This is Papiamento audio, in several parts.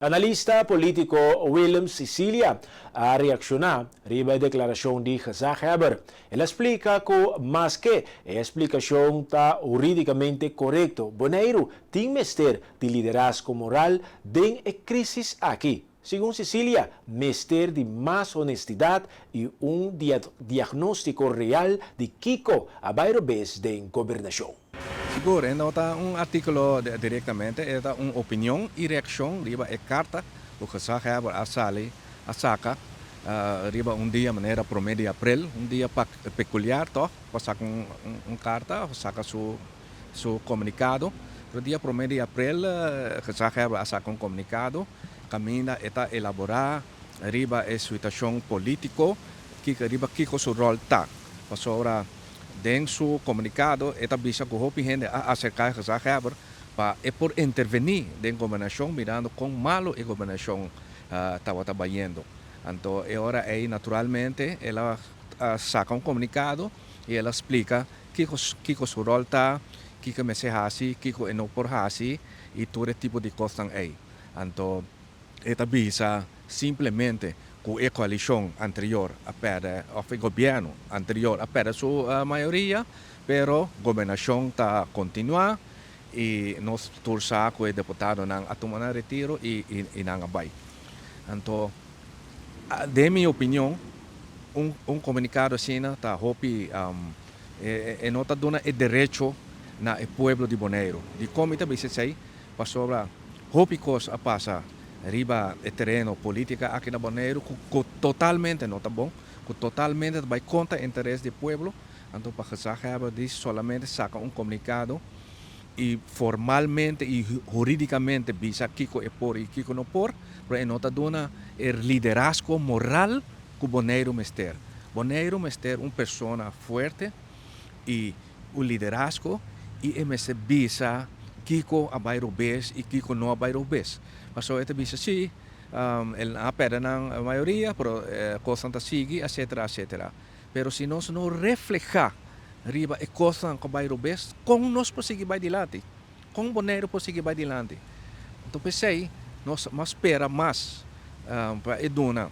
Analista polítiko Willem Cicilia a reakshoná riba e deklarashon di gezaghebber. El a splika ku maske e splikashon ta hurídikamente korekto, Boneiru tin mester di liderazgo moral den e krísis aki. Segun Cicilia, mester di mas honestidat i un diagnóstiko real di kiko a bai robes den gobernashon. Sigur, e no ta un artíkulo direktamente, e ta un opinion i reakshon riba e karta ku gezaghebber a sali a saka riba un dia manera promé di aprel, un dia pekuliar tòg pa saka un karta òf saka su komunikado. Pero dia promé di aprel gezaghebber a saka un komunikado kaminda e ta elaborá riba e situashon polítiko, riba kiko su ròl ta. Pasobra den su komunikado e ta bisa ku hopi hende a aserká e gezaghebber pa e por intervení den gobernashon mirando kon malu e gobernashon tabata bayendo. Anto e ora ei naturalmente el a saka un komunikado i el a splika kiko kiko su ròl ta, kiko e mester hasi, kiko e no por hasi i tur e tipo di kosnan ei. Anto e ta bisa simplemente ku e koalishon anterior a pèrdè òf e gobièrnu anterior a pèrdè su mayoria, pero gobernashon ta kontinuá i nos tur sa ku e deputadonan a tuma nan retiro i nan a bai. Anto den mi opinion un komunikado asina ta hopi e no ta duna e derecho na e pueblo di Boneiru. Dikon mi ta bisa esei? Pasobra hopi kos a pasa riba e tereno politica aki na Boneiru cu totalmente no ta bon, cu totalmente ta bay contra interes di e pueblo. Anto pa gezaghebber di solamente saca un comunicado y formalmente y huridicamente bisa kico e por y kico no por, pero e no ta duna e liderazgo moral cu Boneiru mester. Boneiru mester un persona fuerte y un liderazgo y e mester bisa kico a bay robes y kico no a bay robes. Pasobra e ta bisa si, el a perde nan mayoria, pero cosnan ta sigui, etcetera, etcetera. Pero si nos no refleha riba e cosnan cu a bay robes, con nos por sigui bay dilanti? Con Boneiru por sigui bay dilanti? Anto p'esey nos mas spera mas pa e duna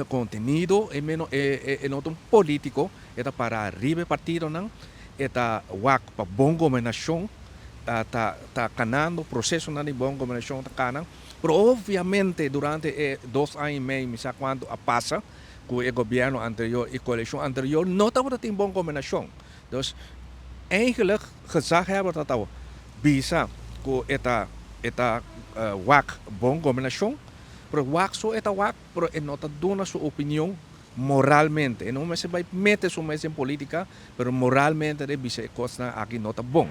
contenido, e meno e no ta un politico, e ta para riba e partidonan, e ta wak pa bon gobernacion, ta ta canando, procesonan di bon gobernacion ta cana, pero obviamente durante e dos aña y mei mi sa cuanto a pasa cu e gobierno anterior y coalicion anterior no tabata tin bon gobernacion. Dus eigenlijk gezaghebber ta ta bisa cu e ta e ta wak bon gobernacion, Pero wak so e ta wak, pero e no ta duna su opinion moralmente. E no mester bai mete su mes den politica, pero moralmente ta bisa e cosnan aki no ta bon.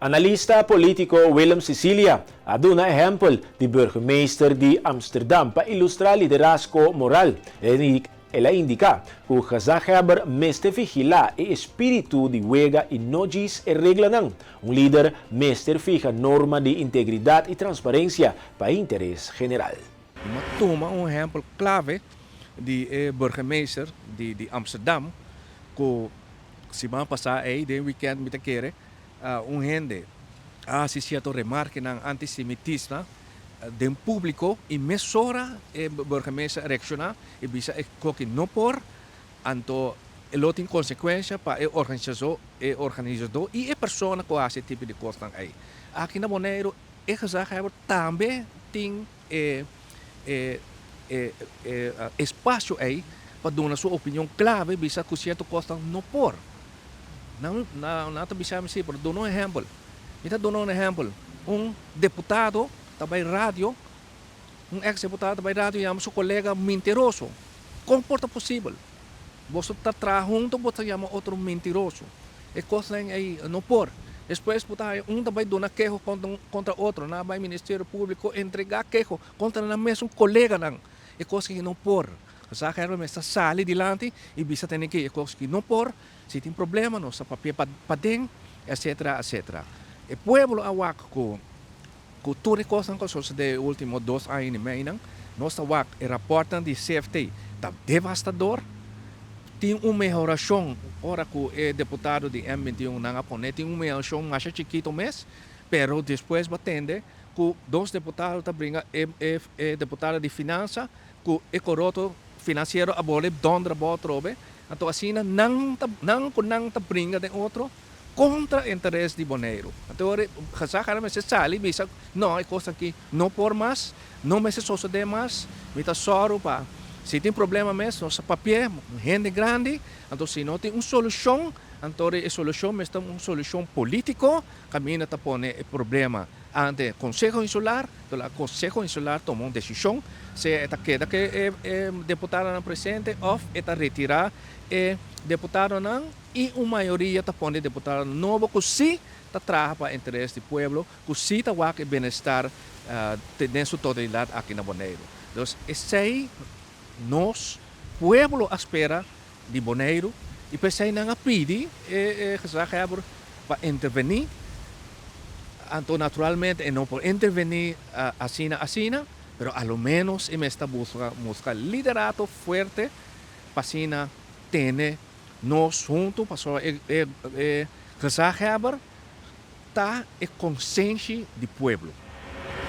Analista polítiko Willem Cicilia a duna ehèmpel di burgemeester di Amsterdam pa ilustrá liderazgo moral. El a indiká ku gezaghebber mester vigilá e espíritu di wega i no djis e reglanan. Un lider mester fiha norma di integridat i transparensia pa e interes general. Mi a tuma un ehèmpel klave di e burgemeester di Amsterdam ku siman pasá ei den wikènt mi ta kere un hende a hasi sierto remarkenan antisemitisma den públiko i mesora e burgemeester a reakshoná i bisa e koki no por, anto e lo tin konsekuensha pa e organisashon, e organisadó i e persona ku a hasi e tipo di kosnan ei. Aki na Boneiru e gezaghebber tambe tin e e e e espasio ei pa duna su opinion klave bisa ku sierto kosnan no por. Nan nan ta bisa mi si, pero duna un ehèmpel. Mi ta duna un ehèmpel, un deputado ta bai radio, un eks deputado ta bai radio yama su kolega mintiroso. Kon por ta posibel? Boso ta traha hunto bo ta yama otro mintiroso. E kosnan ei no por. Despues bo ta haña un ta bai duna keho kontra otro, nan a bai Ministerio Públiko entregá keho kontra nan mesun koleganan. E kos ei no por. Zag Herman mester sali dilanti i bisa tene ke e kos ki no por, si tin problema nos ta papia paden, etcetera, etcetera. E pueblo a wak ku ku tur e kosnan ku a sosode e ultimo dos aña i meinan, nos ta wak e raportnan di CFT ta devastador, tin un mehorashon ora ku e deputado di M 21 nan a pone, tin un mehorashon masha chikito mes, pero despues bo tende. Ku dos deputado ta bringa e e e deputado di finansa ku e koroto finansiero a bole dònder abou atrobe. Anto asina nan ta nan ku nan ta bringa den otro kontra interes di Boneiru. Anto ora gezaghebber mester sali bisa no e kos aki no por mas, no mester sosodé mas, mi ta sòru pa si tin problema mes nos a papia hende grandi, anto si no tin un solushon anto e solushon mester ta un solushon polítiko kaminda ta pone e problema ante Konseho Insular, to la Konseho Insular tuma un desishon, sea e ta keda ku e e deputadonan presente òf e ta retirá e deputadonan i un mayoria ta pone deputadonan nobo ku sí ta traha pa interes di pueblo, ku sí ta wak e benestar den su totalidat aki na Boneiru. Dus esei nos pueblo a spera di Boneiru i p'esei nan a pidi e gezaghebber pa intervení. Anto naturalmente e no por intervení asina asina, pero a lo ménos e mester busca mustra liderato fuerte pa asina tene nos huntu pasobra e gezaghebber ta e konsenshi di pueblo.